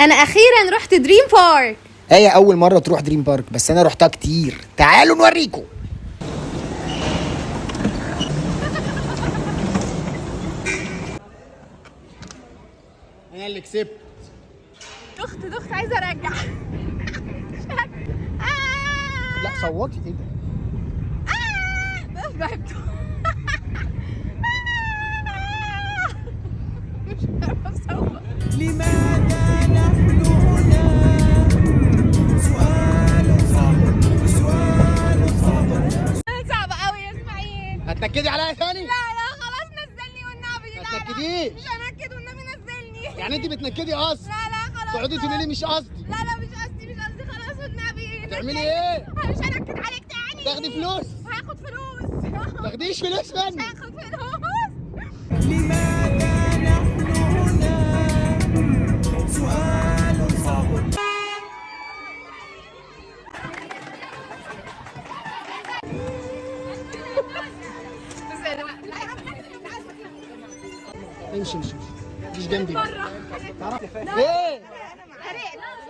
انا اخيرا رحت دريم بارك. هي اول مرة تروح دريم بارك، بس انا رحتها كتير. تعالوا نوريكم. انا اللي كسبت. دخت عايزه ارجع. لا صوتي ايه ده؟ بس بحبته. مش عارفه اصوت. لماذا نحن هنا؟ سؤال صعب، سؤال صعب. صعب قوي يا اسماعيل. هتنكدي عليا تاني؟ لا لا خلاص نزلني والنبي. لا لا هتنكديه؟ مش هنكد والنبي نزلني. يعني انت بتنكدي قصد؟ لا لا خلاص. تقعدي تقولي لي مش قصدي. لا لا مش قصدي، مش قصدي، خلاص والنبي. هتعملي ايه؟ مش هنكد عليك تاني. تاخدي فلوس؟ هاخد فلوس. تاخديش فلوس مني. هاخد فلوس. لماذا نحن هنا؟ سؤال صعب. امشي امشي مش جنبي. ايه؟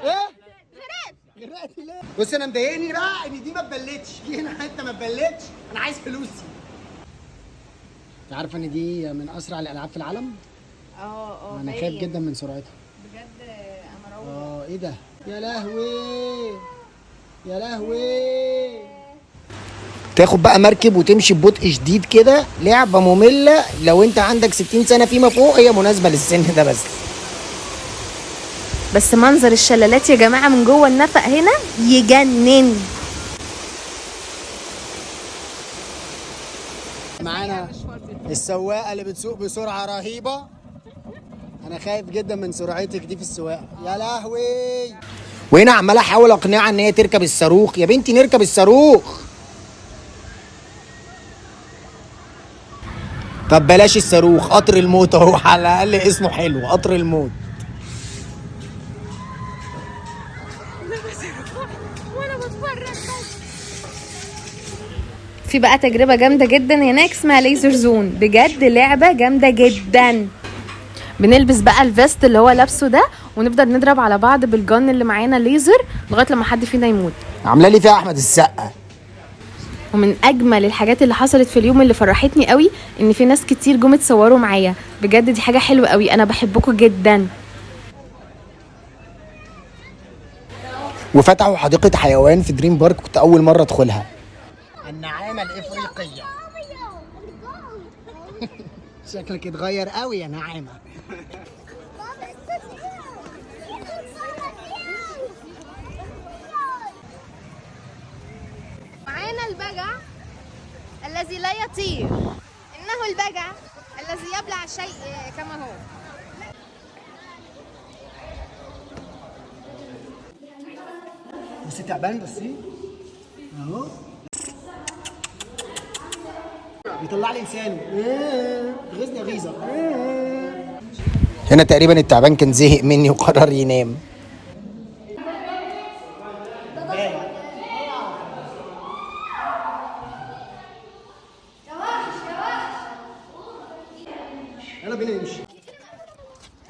ايه؟ غرقت ليه؟ بص انا مضايقني بقى ان دي ما اتبلتش، دي هنا حتة ما اتبلتش، انا عايز فلوسي. انت عارفه ان دي من اسرع الالعاب في العالم؟ اه انا خايف جدا من سرعتها. بجد انا ايه ده؟ يا لهوي يا لهوي. تاخد بقى مركب وتمشي ببطء شديد كده، لعبة مملة. لو انت عندك 60 سنة فيما فوق هي مناسبة للسن ده بس. بس منظر الشلالات يا جماعة من جوه النفق هنا يجنن. معانا السواقة اللي بتسوق بسرعة رهيبة. أنا خايف جدا من سرعتك دي في السواقة. يا لهوي. وهنا عمال أحاول أقنعها إن هي تركب الصاروخ. يا بنتي نركب الصاروخ. طب بلاش الصاروخ، قطر الموت اهو، على الأقل اسمه حلو، قطر الموت. وانا بتفرج بس. في بقى تجربة جامدة جدا هناك اسمها laser zone، بجد لعبة جامدة جدا. بنلبس بقى ال vest اللي هو لابسه ده ونفضل نضرب على بعض بال gun اللي معانا ليزر لغاية لما حد فينا يموت. عاملة لي فيها أحمد السقا. ومن اجمل الحاجات اللي حصلت في اليوم اللي فرحتني قوي ان في ناس كتير جم اتصوروا معايا، بجد دي حاجة حلوة قوي، انا بحبكم جدا. وفتحوا حديقة حيوان في دريم بارك، كنت أول مرة أدخلها. النعامة الإفريقية. شكلك اتغير قوي يا نعامة. معانا البجع الذي لا يطير، إنه البجع الذي يبلع الشيء كما هو. بصي تعبان، بصي اهو بيطلع لي لسانه. غيظني غيظه. هنا تقريبا التعبان كان زهق مني وقرر ينام. يلا بينا نمشي.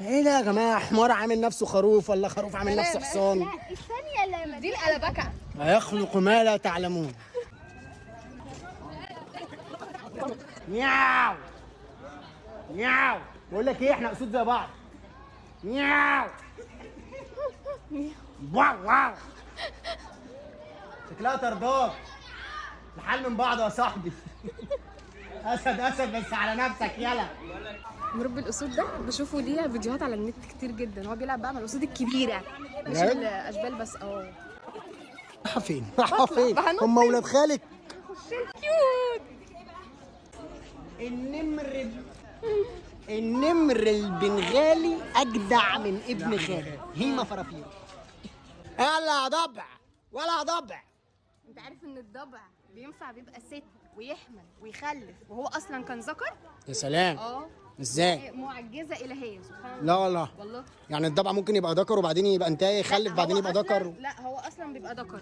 ايه ده يا جماعة؟ حمار عامل نفسه خروف ولا خروف عامل نفسه حصان؟ دي القلبكه. ويخلق ما لا تعلمون. مياو مياو. بقول لك ايه، احنا اسود زي بعض. مياو واو واو. شكلها طردات الحال من بعض يا صاحبي. اسد اسد بس على نفسك. يلا. مربي الاسود ده بشوفه ليه فيديوهات على النت كتير جدا، هو بيلعب بقى مع الاسود الكبيرة مش بجد؟ الاشبال بس. رايحة فين؟ رايحة فين؟ هم ولاد خالك؟ cute. النمر البنغالي اجدع من ابن خالي هيما فرافير. يلا يا ضبع ولا ضبع. انت عارف ان الضبع بينفع بيبقى ست ويحمل ويخلف وهو اصلا كان ذكر؟ يا سلام. ازاي؟ معجزه الهيه سبحان الله. لا والله. والله. يعني الضبع ممكن يبقى ذكر وبعدين يبقى انتهى يخلف بعدين يبقى ذكر. لا هو اصلا بيبقى ذكر.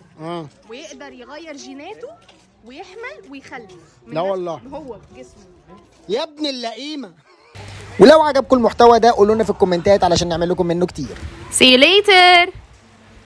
ويقدر يغير جيناته ويحمل ويخلف. لا والله. هو بجسمه. يا ابن اللئيمه. ولو عجبكم المحتوى ده قولوا لنا في الكومنتات علشان نعمل لكم منه كتير. See you later.